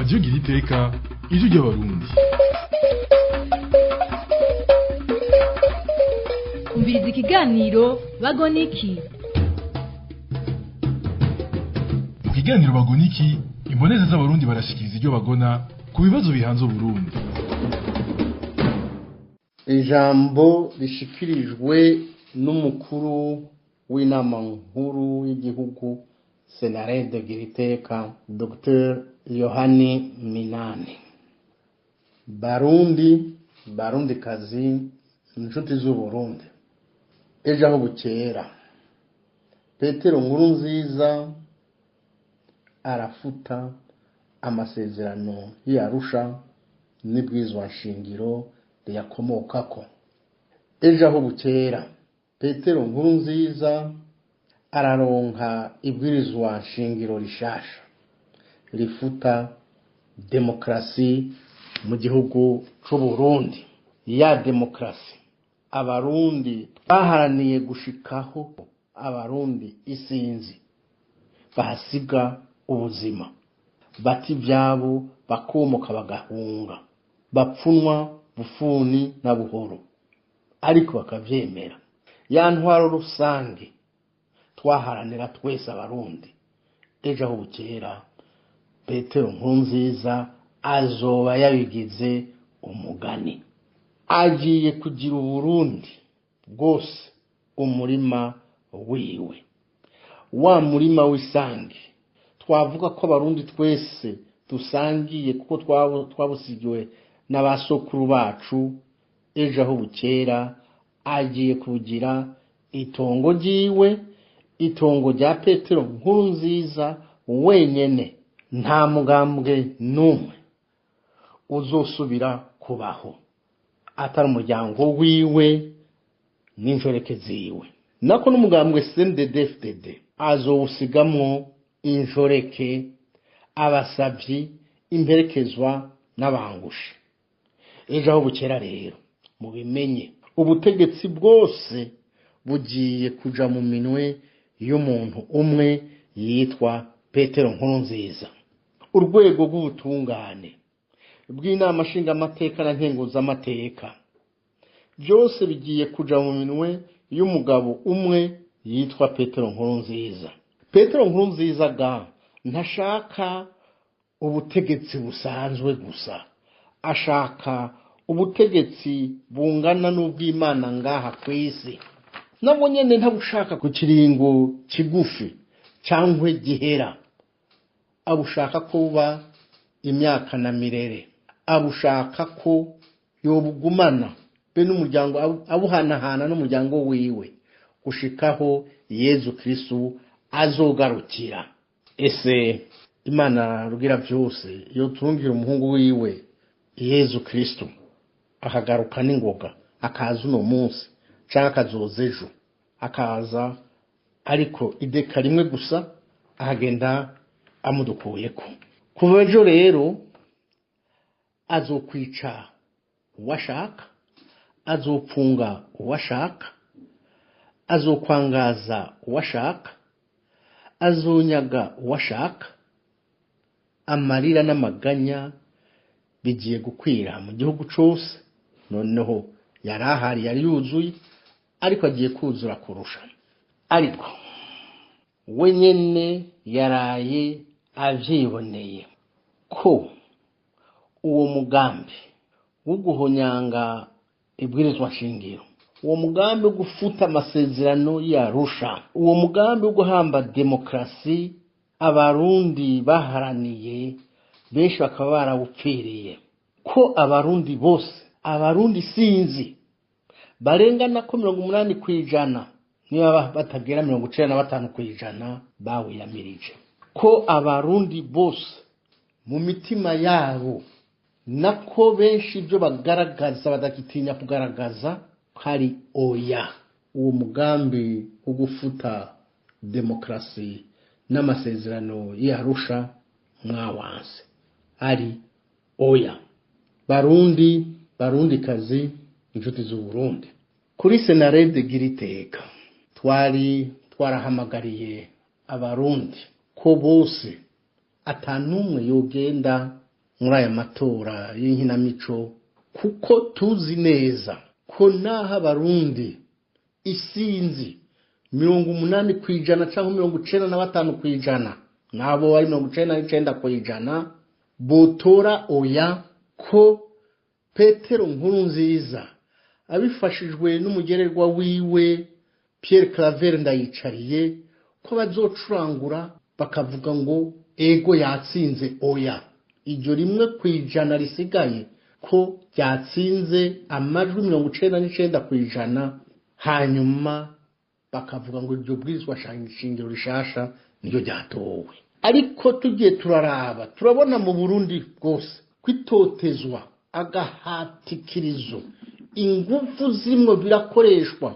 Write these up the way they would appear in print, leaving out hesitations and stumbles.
Radiyo Giriteka, ijwi ry'Abarundi. Umviriza ikiganiro Bagoniki. Mu kiganiro Bagoniki, imboneza z'Abarundi barashikiriza ibyo bagona ku bibazo bihanze Uburundi. Ijambo rishikirijwe n'umukuru w'inama nkuru y'igihugu Senarede Giriteka, Dr Yohani Minani. Barundi, Barundikazi, inshuti z'Uburundi, ejo aho bukera Petero Nkurunziza arafuta amasezerano y'Arusha n'ibwirizwa nshingiro riyakomokako. Ejo aho bukera Petero Nkurunziza araronka ibwirizwa nshingiro rishasha rifuta demokarasi mu gihugu c'Uburundi. Ya demokarasi Abarundi baharaniye gushikaho, Abarundi isinzi bahasiga ubuzima, bata ivyabo, bakomoka, bagahunga, bapfunwa bufuni na buhoro, ariko bakavyemera. Ya ntwaro rusange twaharanira twese Abarundi, ejo aho bukera Petero Nkurunziza azoba yabigize umugani. Agiye kugira Uburundi bwose umurima wiwe, wa murima w'isange twavuga ko Abarundi twese dusangiye, kuko twabusigiwe n'abasokuru bacu. Ejo aho bukera agiye kugira itongo ryiwe, itongo rya Petero Nkurunziza wenyene. Nta mugambwe n'umwe uzosubira kubaho atari umuryango wiwe n'inshoreke ziwe. Nako n'umugambwe CNDD-FDD azowusigamwo inshoreke, abasavyi, imperekezwa n'abangushi. Ejo aho bukera rero mubimenye, ubutegetsi bwose bugiye kuja mu minwe y'umuntu umwe yitwa Petero Nkurunziza. Urwego rw'ubutungane bw'inama nshingamateka na nkenguzamateka byose bigiye kuja mu minwe y'umugabo umwe yitwa Petero Nkurunziza. Petero Nkurunziza ga ntashaka ubutegetsi busanzwe gusa, ashaka ubutegetsi bungana n'ubw'Imana ngaha ku isi. Nabwo nyene ntabushaka ku kiringo kigufi cyangwa gihera, abushaka ko buba imyaka na mirere, abushaka ko yobugumana be n'umuryango, abuhanahana n'umuryango wiwe gushikaho Yezu Kristu azogarukira. Ese Imana rugira byose yotungira umuhungu wiwe Yezu Kristu akagaruka n'ingoga, akaza uno munsi canke akazoza ejo, akaza ariko ideka rimwe gusa, akagenda amudukuyeko. Kuva ejo rero azokwica uwashaka, azopfunga uwashaka, azokwangaza uwashaka, azonyaga uwashaka. Amarira n'amaganya bigiye gukwira mu gihugu cose. Noneho yari ahari, yari yuzuye, ariko agiye kuzura kurusha. Ariko we nyene yaraye avyiboneye ko uwo mugambi wo guhonyanga ibwirizwa nshingiro, uwo mugambi wo gufuta amasezerano y'Arusha, uwo mugambi wo guhamba demokarasi Abarundi baharaniye, benshi bakaba barawupfiriye, ko Abarundi bose, Abarundi sinzi barengana ko 80%, niba batagera 95%, bawiyamirije, ko Abarundi bose mu mitima yabo, nako benshi ibyo bagaragaza badagitinya kugaragaza ko ari oya. Uwo mugambi wo gufuta demokarasi n'amasezerano y'Arusha mwawanse, ari oya. Barundi, Barundikazi, inshuti z'Uburundi, kuri Senarede Giriteka twari twarahamagariye Abarundi ko bose atanumwe yogenda. muri aya matora y'inkinamico, kuko tuzi neza ko naho Abarundi isinzi 80% cyangwa 95%, nabo ari 99% botora oya, ko Petero Nkurunziza abifashijwe n'umugererwa wiwe Pierre Claver Ndayicariye, ko bazocurangura bakavuga ngo ego yatsinze oya. Iryo 1% risigaye ko ryatsinze amajwi 99%, hanyuma bakavuga ngo iryo bwirizwa shingiro rishasha niryo ryatowe. Ariko tugiye turaraba, turabona mu Burundi bwose kwitotezwa, agahatikirizo, ingufu zimwe birakoreshwa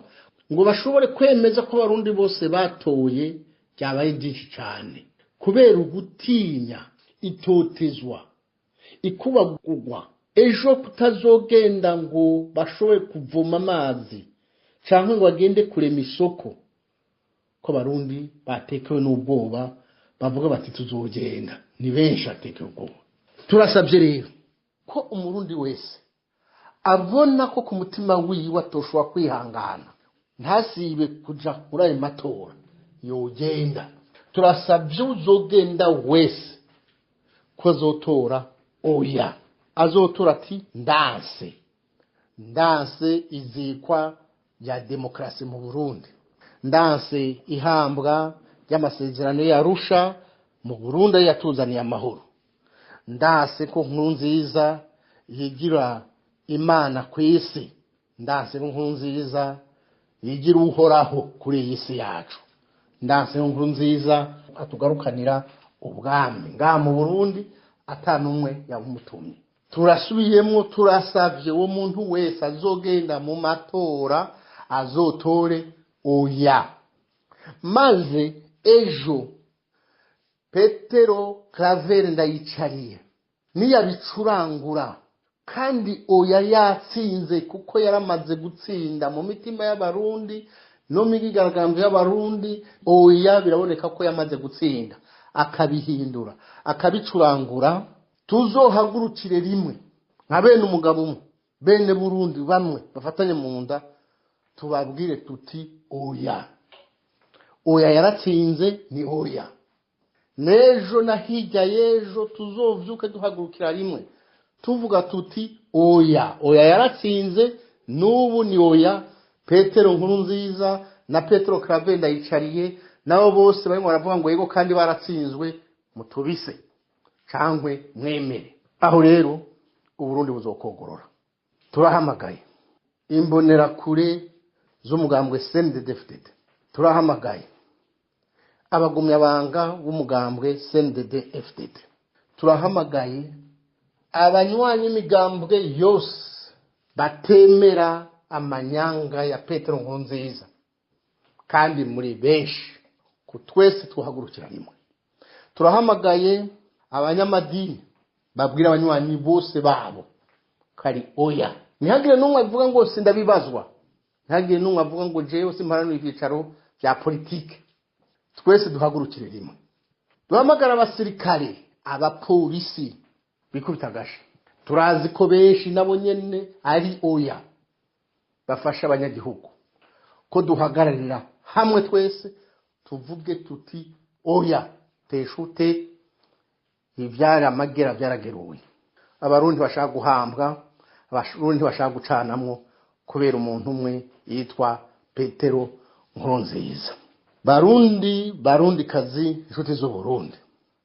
ngo bashobore kwemeza ko Abarundi bose batoye, byabaye byinshi cyane kubera ugutinya itotezwa, ikubagurwa, ejo kutazogenda ngo bashobore kuvoma amazi cyangwa ngo bagende kurema isoko, ko Abarundi batekewe n'ubwoba, bavuga bati tuzogenda. Ni benshi batekewe ubwoba. Turasabye rero ko Umurundi wese abona ko ku mutima wiwe atoshobora kwihangana, ntasibe kuja muri ayo matora, yogenda. Turasabye uzogenda wese ko azotora oya, azotora ati ndanse, ndanse izikwa rya demokarasi mu Burundi, ndanse ihambwa ry'amasezerano y'Arusha mu Burundi yatuzaniye amahoro, ndanse ko Nkurunziza yigira Imana ku isi, ndanse ko Nkurunziza yigira Uhoraho kuri iyi si yacu, ndanse ko Nkurunziza atugarukanira ubwami ngaha mu Burundi atanumwe yabumutumye. Turasubiyemwo, turasavye uwo muntu wese azogenda mu matora azotore oya, maze ejo Petero Claver Ndayicariye niyabicurangura kandi oya yatsinze, kuko yaramaze gutsinda mu mitima y'Abarundi no mu myigaragambyo y'Abarundi, oya biraboneka ko yamaze gutsinda, akabihindura akabicurangura, tuzohagurukire rimwe nka bene umugabo umwe, bene Burundi bamwe bafatanye mu nda, tubabwire tuti oya, oya yaratsinze, ni oya. N'ejo na hirya y'ejo tuzovyuke duhagurukira rimwe tuvuga tuti oya, oya yaratsinze, n'ubu ni oya. Petero Nkurunziza na Petero Claver Ndayicariye nabo bose barimo baravuga ngo yego kandi baratsinzwe, mutubise cangwe mwemere. Aho rero Uburundi buzokogorora. Turahamagaye imbonerakure z'umugambwe CNDD-FDD, turahamagaye abagumyabanga b'umugambwe CNDD-FDD, turahamagaye abanywanyi imigambwe yose batemera amanyanga ya Petero Nkurunziza, kandi muri benshi ku twese tuhagurukira rimwe. Turahamagaye abanyamadini babwira abanywanyi bose babo kari oya, ntihagire n'umwe avuga ngo sindabibazwa, ntihagire n'umwe avuga ngo jewe simparanira ibyicaro bya politike. Twese duhagurukire rimwe. Duhamagara abasirikare, abapolisi bikubita agasha, turazi ko benshi nabo nyene ari oya, bafasha abanyagihugu, ko duhagararira hamwe twese tuvuge tuti oya, teshute ivyara amagera byarageruwe. Abarundi bashaka guhambwa, Abarundi bashaka gucanamwo kubera umuntu umwe yitwa Petero Nkurunziza. Barundi, Barundi kazi, inshuti z'Uburundi,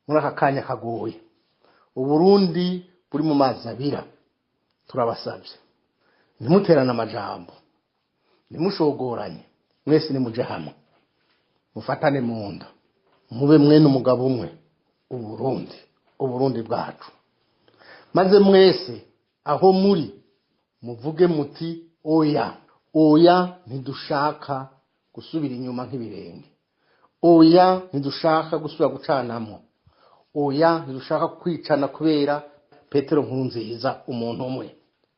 muri aka kanya kagoye Uburundi buri mu mazi abira, turabasabye ntimuterane amajambo, ntimushogoranye, mwese nimuje hamwe, mufatane mu nda, mube mwene umugabo umwe, Uburundi, Uburundi bwacu. Maze mwese aho muri muvuge muti oya, oya ntidushaka gusubira inyuma nk'ibirenge, oya ntidushaka gusubira gucanamwo, oya ntidushaka kwicana kubera Petero Nkurunziza umuntu umwe.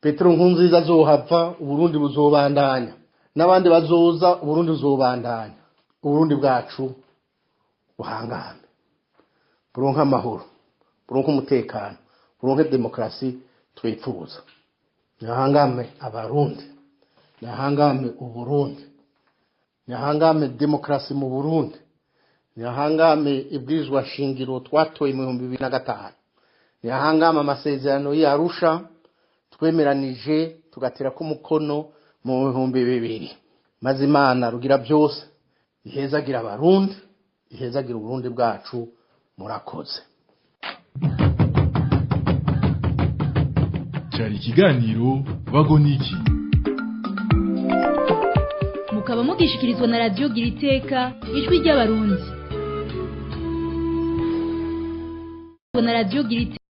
Petero Nkurunziza azohava, Uburundi buzobandanya, n'abandi bazoza, Uburundi buzobandanya. Uburundi bwacu buhangane, buronke amahoro, buronke umutekano, Turonke demokarasi twipfuza. Nihangame Abarundi, nihangame Uburundi, nihangame demokarasi mu Burundi, nihangame ibwirizwa shingiro twatoye mu 2005, nihangame amasezerano y'Arusha twemeranije tugaterako umukono mu 2000. Maze Imana rugira byose ihezagira Abarundi, ihezagira Uburundi bwacu. Murakoze. Cyari ikiganiro Bagoniki. Mukaba mugishikirizwa na radiyo Gira Iteka, Ijwi ry'Abarundi, na radiyo Gira Iteka.